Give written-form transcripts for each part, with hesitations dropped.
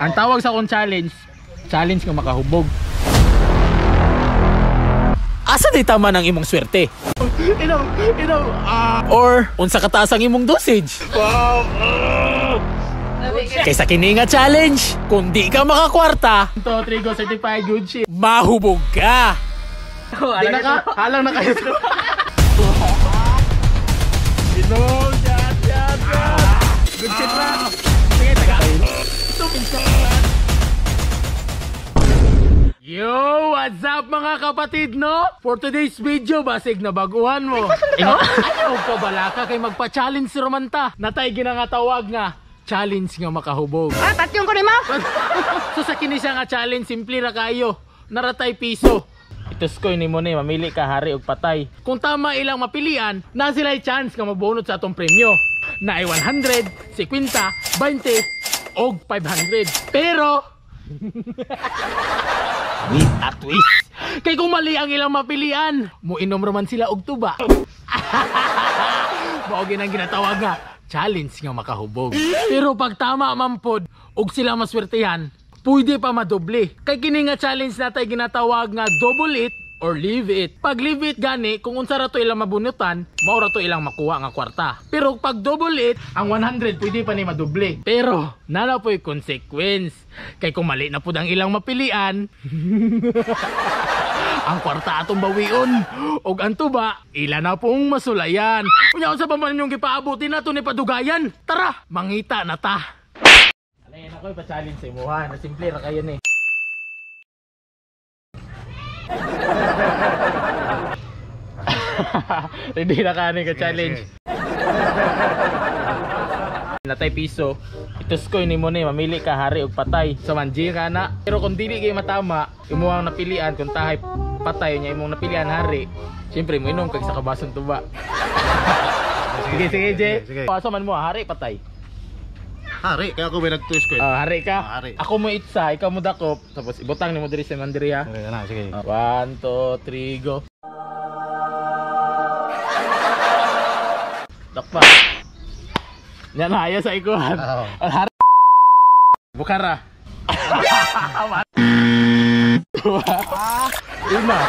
Ang tawag sa akong challenge, challenge nga makahubog. Asa di tama ng imong swerte? Inom, inom, ah. Or unsa kataas ang imong dosage? Wow! Kaysa kini nga challenge, kung di ka makakwarta, 2, 3, go, certified good shit, mahubog ka! Di na ka? Halang na kayo. Inom, shot, shot, shot! Good shit ra! Sige, taga. Yo! What's up mga kapatid, no? For today's video, basig na baguhan mo. Ayaw pa bala ka kay magpa-challenge si Romanta. Natay ginangatawag nga challenge nga makahubog. Ah, tatyong ko ni ma. So sa kini siya nga challenge, simple ra kayo. Naratay piso. Ituskoy ni mo ni mamili ka hari og patay. Kung tama ilang mapilian, na sila'y chance nga mabunot sa atong premyo. Naay 100, 50, 20 og 500. Pero with a twist. Kay kung mali ang ilang mapilian, muinom raman sila og tuba. Mao ginang ginatawag nga challenge nga makahubog. Pero pag tama man pod og sila maswertehan, pwede pa madoble. Kay kini nga challenge natay ginatawag nga double it or leave it. Pag leave it gani, kung unsa ra to ilang mabunutan, mao ra to ilang makuha nga kwarta. Pero pag double it, ang 100 pwede pa ni madoble. Pero nana po'y consequence. Kay kung mali na pud ang ilang mapilian, ang kwarta atong bawion og ang tuba ila na pong masulayan. Unya unsa pa man inyong gipaabot nato ni padugayan? Tara, mangita na ta. Alay na koy pa-challenge sa imuha, na simple ra kayo ni. Ready na ka ni ka challenge. Natay piso. Ituskoy ni mo ni mamili ka hari og patay. Sa manji ka na. Pero kung dili kay matama, imo ang napilian kung tahay patay nya imong napilian hari. Siyempre mo inom kag sa kabasong tuba. Sige sige, Jay. Asa man mo hari patay? Hari, kaya ako may nag-twist ko. Hari ka? Hari. Ako mo itsa, ikaw mo dakop. Tapos ibutang nimo diri sa mandiriya. Sige na, sige. 1, 2, 3, go. Dakpa. Yan na, ayaw sa ikuhan. Hari. Bukara. Lima.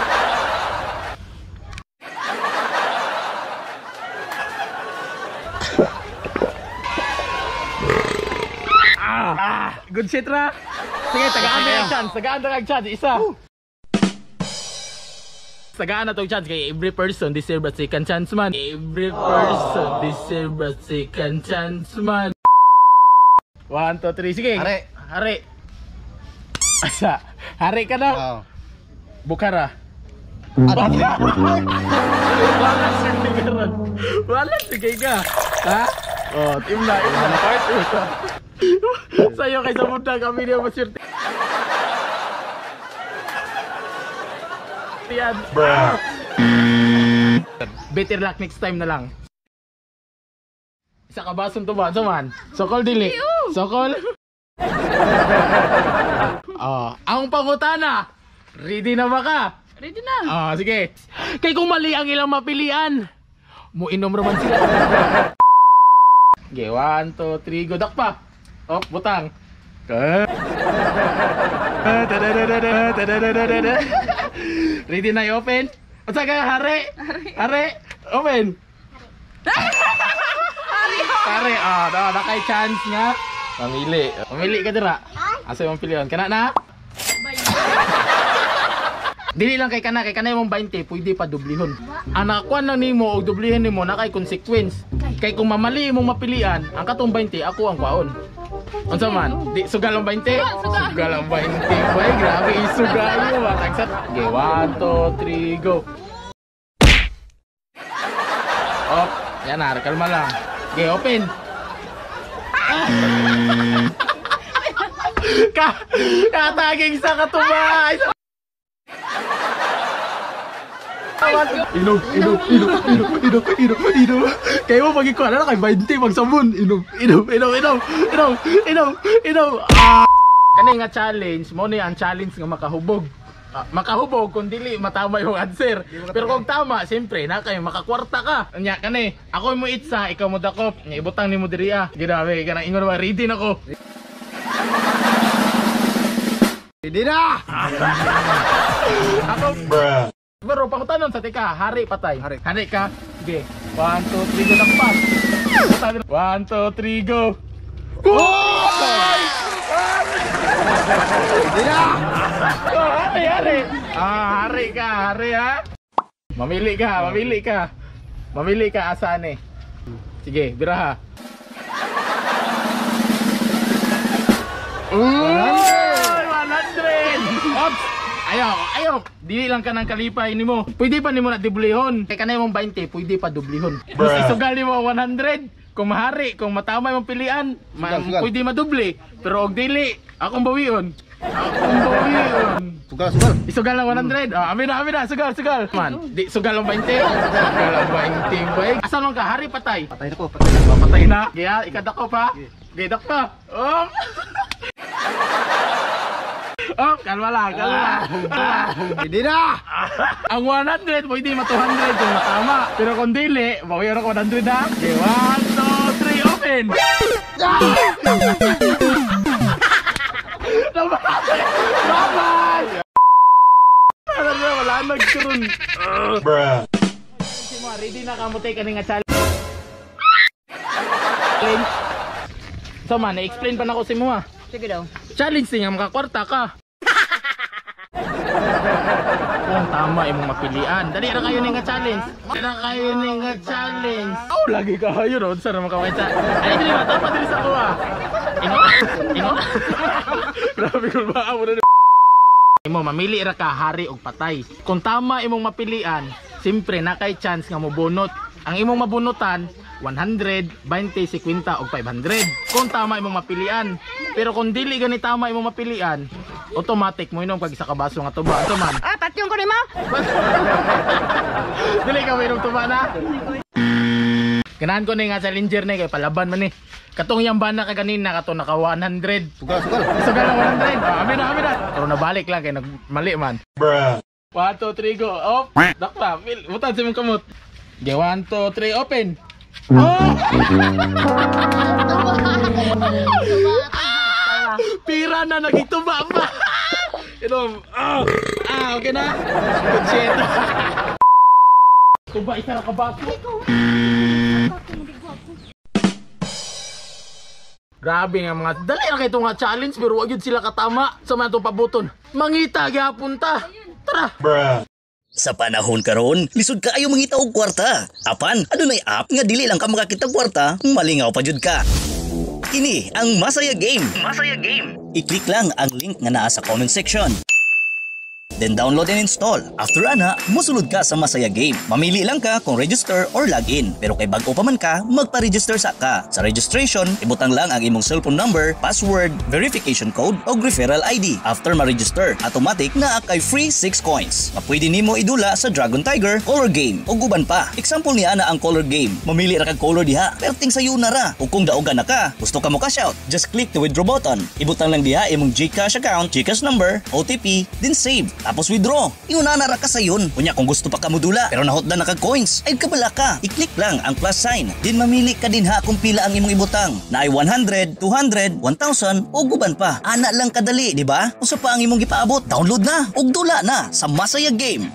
Ah, good shit ra. Sige, tagaan na yung chance. Tagaan na yung chance. Isa. Tagaan na tong chance kay every person deserve a second chance man. Every person deserve a second chance man. 1, 2, 3. Sige. Hari. Hari. Asa. Hari ka na. Oh. Bukara. Wala sige ka. Wala sige ka. Ha? Oh, team na. Part. Sa'yo kay sa munda kami niya maswerte. Yan. Better luck next time na lang. Isa ka basong tuba, man. Sokol dili. Sokol. Oh, ang pangutana. Ready na ba ka? Ready na. Oh, sige. Kay kung mali ang ilang mapilian, muinom raman sila. Okay, 1, 2, 3, go. Dakpa. Oh, butang. Ready na i-open? Unsa ka, hari? Hari. Open. Hari. Ah, oh, nakay chance nga. Mamili. Mamili ka dira. Asa imong pilion? Kana na? Dili lang kay kana imong 20, pwede pa dublihon. Ang nakuan lang nimo og dublihin nimo na kay consequence. Kay kung mamali imong mapilian, ang katong 20 ako ang kwaon. Unsa man? Di sugal ang 20? Sugal ang 20. Boy, grabe isugal mo ba? Tagsat. Okay, 1, 2, 3, go. Oh, yan na, kalma lang. Okay, open. Ka kataging sa katuba. Inom, inom, inom, inom, inom, inom, inom. Kayo mo pag-ikuha na kay 20 magsabon. Inom, inom, inom, inom, inom, inom, inom. Ah! Kani nga challenge, mo ni ang challenge nga makahubog. Makahubog kung dili matama yung answer. Pero kung tama, siyempre na kayo makakwarta ka. Nya kani, ako mo itsa, ikaw mo dakop. Nya ibutang nimo diri ah. Grabe, kanang ingon ba ready na ko. Hindi na! Ako. Pero pangutanon sa tika, hari patay. Hari. Hari ka. Sige. 1 2 3 go dakpa. 1 2 3 go. Uy! Hindi na! Oh, hari, hari. Ah, hari ka, hari ha. Mamili ka, mamili ka. Mamili ka asa ni. Sige, biraha. Uy! 100! Ops! Ayaw, ayaw. Dili lang ka ng kalipay nimo. Pwede pa nimo na dublihon. Kay kanay mong 20, pwede pa dublihon. Mas isugal nimo 100. Kung mahari, kung matama imong pilian, Sugal, sugal. pwede madoble. Pero og dili, akong bawion. Akong bawion. Sugal, sugal. Isugal ang 100. Ah, amin na, amin na. Sugal, sugal. Man, di sugal ang 20. Sugal ang 20. Boy. Asa man ka? Hari patay. Patay na ko, patay na. Oh, patay na. Kaya, ikadako pa. Gidak pa. Oh. Oh, kalma lang, kalma. Ah. Hindi na! Ang 100, pwede ma 200 kung matama. Pero kung dili, bawi ako 100 ha. Okay, 1, 2, 3, open! Bye-bye! Wala nagkaroon. Bruh. Ready na ka mo take ani nga challenge. So man, na-explain pa na ko si mo ha. Sige daw. Challenge nga makakwarta ka. Kung tama imong mapilian. Dali ra kayo ning nga challenge. Dali ra kayo ning nga challenge. Oh, lagi ka kayo ron sa makawita. Ay dili ba tama dili sa kuha. Ingo, ingo. Grabe kung ba amo na. Imo mamili ra ka hari og patay. Kung tama imong mapilian, simpre na kay chance nga mobunot. Ang imong mabunutan 100, 20, 50 og 500. Kung tama imong mapilian. Pero kung dili gani tama imong mapilian, automatic mo inom kag isa ka baso nga tuba. Ito man. Ah, patyon ko nimo. Dili ka mainom tuba na. Ganahan ko ni nga challenger ni kay palaban man ni. Katong yang bana ka ganina katong naka 100. Sugal, sugal. Sugal na 100. Ah, amin na, amin na. Pero nabalik lang kay nagmali man. Bruh. 1, 2, 3, go. Op. Dakpa. Butan sa imong kamot. Okay, 1, 2, 3, open. Oh! Pira na, nagituba pa. Inom. Ah, ah, okay na. Good shit. Tuba, isa ra ka baso. Grabe nga mga dali ra kay nga challenge pero wag yun sila katama sa mga itong pabuton. Mangita gyapon ta. Tara. Bruh. Sa panahon karon, lisod kaayo mangita og kwarta. Apan, adunay app nga dili lang ka makakita og kwarta, malingaw pa jud ka. Kini ang Masaya Game. Masaya Game. I-click lang ang link nga naa sa comment section. Then download and install. After ana, musulod ka sa Masaya Game. Mamili lang ka kung register or login. Pero kay bag-o pa man ka, magpa-register sa ka. Sa registration, ibutang lang ang imong cellphone number, password, verification code o referral ID. After ma-register, automatic na kay free 6 coins. Nga pwede nimo idula sa Dragon Tiger, Color Game o guban pa. Example ni ana ang Color Game. Mamili ra kag color diha, perting sayo na ra. Ug kung daogan na ka, gusto ka mo cash out, just click the withdraw button. Ibutang lang diha imong GCash account, GCash number, OTP, then save. Tapos withdraw. Inguna na ra ka sayon. Unya kung gusto pa ka modula pero nahotdan na kag coins, ay kabala ka. I-click lang ang plus sign. Din mamili ka din ha kung pila ang imong ibutang. Naay 100, 200, 1,000 o guban pa. Ana lang kadali, di ba? Usa pa ang imong gipaabot, download na ug dula na sa Masaya Game.